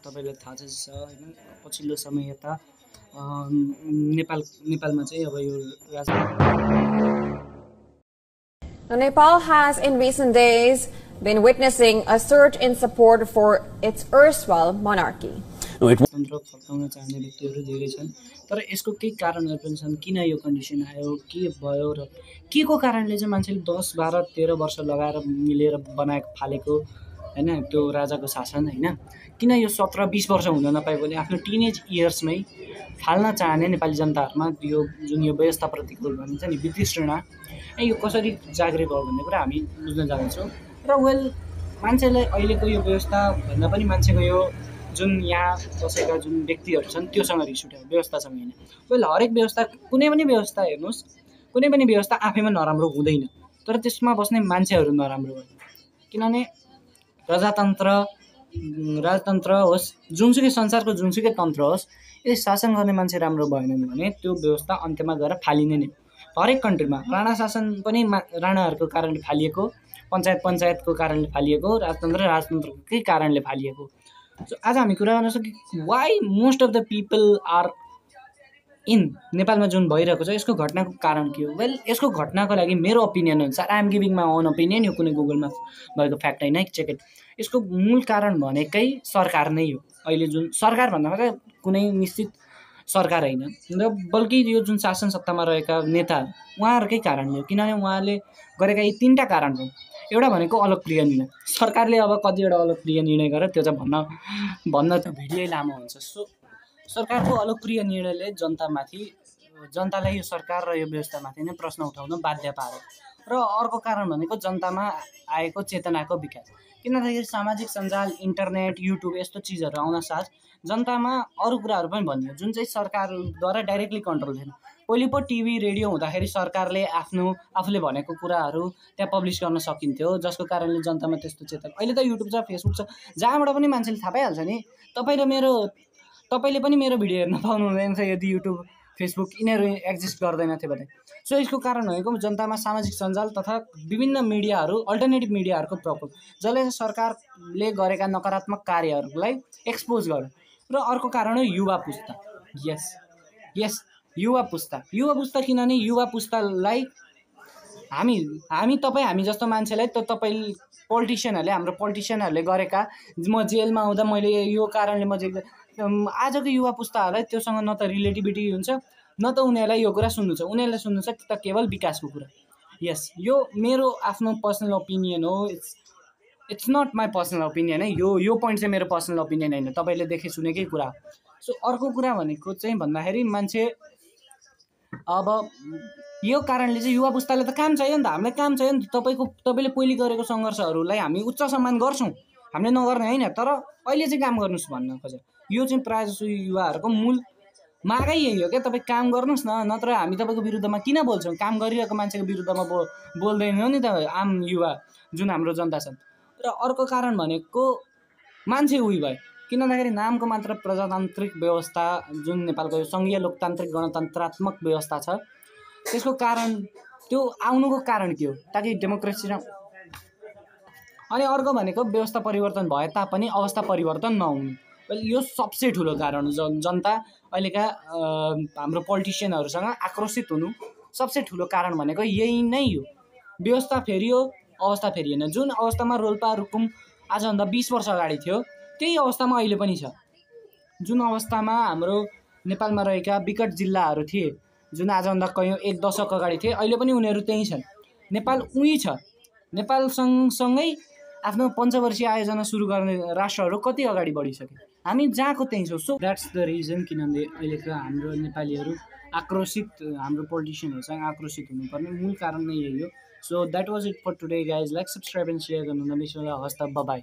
तपाईलाई थाहा छ हैन पछिल्लो समय यता नेपालमा चाहिँ अब यो Nepal has in recent days been witnessing a surge in support for its erstwhile monarchy. तन्त्र फर्काउन चाहने व्यक्तिहरू धेरै छन् तर यसको केही कारणहरू पनि छन् किन यो कन्डिसन आयो के भयो र के को कारणले चाहिँ मान्छेले 10 12 13 वर्ष लगाएर मिलेर बनाएको फालेको हैन त्यो राजाको शासन हैन किन यो 17 20 वर्ष हुन नपाए भने आफ्नो टिनेज इयर्समै फाल्न चाहने नेपाली जनताहरुमा यो जुन यो व्यवस्था प्रतिकूल भनिन्छ नि वितृष्णा यो कसरी जागृत भयो भन्ने कुरा हामी बुझ्न जान्छौं र वेल मान्छेले अहिलेको यो व्यवस्था भन्दा पनि मान्छेको यो जुन यहाँ बसेका जुन व्यक्तिहरू छन् त्योसँग रिस उठ्यो व्यवस्थासँग हैन वेल हरेक व्यवस्था कुनै पनि व्यवस्था हेर्नुस् कुनै पनि व्यवस्था आफैमा नराम्रो हुँदैन तर त्यसमा बस्ने मान्छेहरू नराम्रो हो किनभने राजतन्त्र होस् जुनसुकै संसारको जुनसुकै तन्त्र होस् यदि शासन गर्ने मान्छे राम्रो भएनन् भने त्यो व्यवस्था अन्त्यमा गएर फालिने नै हरेक कन्ट्रीमा राणा शासन पनि राणाहरूको कारणले फालिएको पञ्चायतको कारणले फालिएको राजतन्त्रकै कारणले फालिएको सो आज हामी कुरा गर्न सक्छौं why most of the people are in नेपालमा जुन भइरहेको छ यसको घटनाको कारण के हो वेल यसको घटनाको लागि मेरो ओपिनियन अनुसार I am giving my own opinion यो कुनै गुगलमा भएको फ्याक्ट हैन चेक इट यसको मूल कारण भनेकै सरकार नै हो अहिले जुन सरकार भन्दा मात्रै कुनै निश्चित सरकार हैन र बल्कि यो जुन शासन सत्तामा रहेका नेता उहाँहरुकै कारणले हो किनभने उहाँले गरेका यी तीनटा कारण छन् एउटा भनेको अलगप्रिय निर्णय सरकारले अब कतिवटा अलगप्रिय निर्णय गरे त्यो चाहिँ भन्न त भिडियो लामो हुन्छ सो सरकारको अलगप्रिय निर्णयले जनतालाई यो सरकार र यो व्यवस्थामाथि नै प्रश्न उठाउन बाध्य पार्यो र अर्को कारण भनेको जनतामा आएको चेतनाको विकास किनभने सामाजिक सञ्जाल इन्टरनेट युट्युब यस्तो चीजहरु आउन साथ जनतामा अरु कुराहरु पनि भनियो जुन चाहिँ सरकारद्वारा डाइरेक्टली कन्ट्रोल थिएन पहिले पो टिभी रेडियो हुँदाखेरि सरकारले आफूले भनेको कुराहरु त्यहाँ पब्लिश गर्न सकिन्थ्यो जसको कारणले जनतामा त्यस्तो चेतना अहिले त युट्युब छ फेसबुक छ जहाँबाट पनि मान्छेले थाहा पाइहाल्छ नि तपाईले पनि मेरो भिडियो हेर्न पाउनु हुँदैन यदि युट्युब फेसबुक यिनीहरु एक्जिस्ट गर्दैन थियो भने सो यसको कारण भनेको जनतामा सामाजिक सञ्जाल तथा विभिन्न मिडियाहरु अल्टरनेटिभ मिडियाहरुको प्रकोप जसले सरकारले गरेका नकारात्मक कार्यहरुलाई एक्सपोज गर्यो र अर्को कारण हो युवा पुस्ता यस युवा पुस्ता किनभने युवा पुस्तालाई हामी जस्तो मान्छेलाई त तपाई हाम्रो पोलिटिशियनहरुले गरेका म जेलमा आउँदा मैले यो कारणले म जेल आजको युवा पुस्ताहरुलाई त्योसँग न त रिलेटिभिटी हुन्छ न त उनीहरुलाई यो कुरा सुन्नु छ उनीहरुले सुन्नु छ त केवल विकासको कुरा यस यो मेरो आफ्नो पर्सनल ओपिनियन हो it's not my personal opinion है यो पोइन्ट चाहिँ मेरो पर्सनल ओपिनियन हैन तपाईले देखे सुनेकै कुरा सो अर्को कुरा भनेको चाहिँ भन्दाखेरि मान्छे अब यो कारणले चाहिँ युवा पुस्ताले त काम चाहियो नि त हामीलाई काम चाहियो नि तपाईले पहिले गरेको संघर्षहरुलाई हामी उच्च सम्मान गर्छौं हामीले नगर्ने हैन तर अहिले चाहिँ काम गर्नुस् भन्न खोजे यो चाहिँ प्रायजसो युवाहरुको मूल मागै यही हो के तपाई काम गर्नुस् न नत्र हामी तपाईको विरुद्धमा किन बोल्छौं काम गरिरहेको मान्छेको विरुद्धमा बोल्दैन नि त आम युवा जुन हाम्रो जनता छ र अर्को कारण भनेको मान्छे उही भयो किन भन्दाखेरि नामको मात्र प्रजातान्त्रिक व्यवस्था जुन नेपालको संघीय लोकतान्त्रिक गणतन्त्रात्मक व्यवस्था छ त्यसको कारण त्यो आउनुको कारण के हो ताकि डेमोक्रेसी र अनि अर्को भनेको व्यवस्था परिवर्तन भए तापनि अवस्था परिवर्तन नहुनु यो सबसे ठूलो कारण हो जनता अहिलेका हाम्रो पोलिटिशियनहरुसँग आक्रोशित हुनु सबसे ठूलो कारण भनेको यही नै हो व्यवस्था फेरियो अवस्था फेरिएन जुन अवस्थामा रोल्पा रुकुम आजभन्दा 20 वर्ष अगाडि थियो त्यही अवस्थामा अहिले पनि छ जुन अवस्थामा हाम्रो नेपालमा रहेका विकट जिल्लाहरू थिए जुन आजभन्दा कयौं एक दशक अगाडि थिए अहिले पनि उनीहरु त्यही छन् नेपाल उही छ नेपाल सँगै आफ्नो पञ्चवर्षीय आयोजना सुरु गर्ने राष्ट्रहरु कति अगाडि बढिसके हामी जहाँको त्यही छौं सो द्याट्स द रिजन किनभने अहिलेको हाम्रो नेपालीहरु आक्रोशित हाम्रो पोलिटिशियनहरुसँग आक्रोशित हुनुपर्ने मूल कारण नै यही हो so that was it for today guys like subscribe and share गर्नु नबिर्सनु हस्त बाइ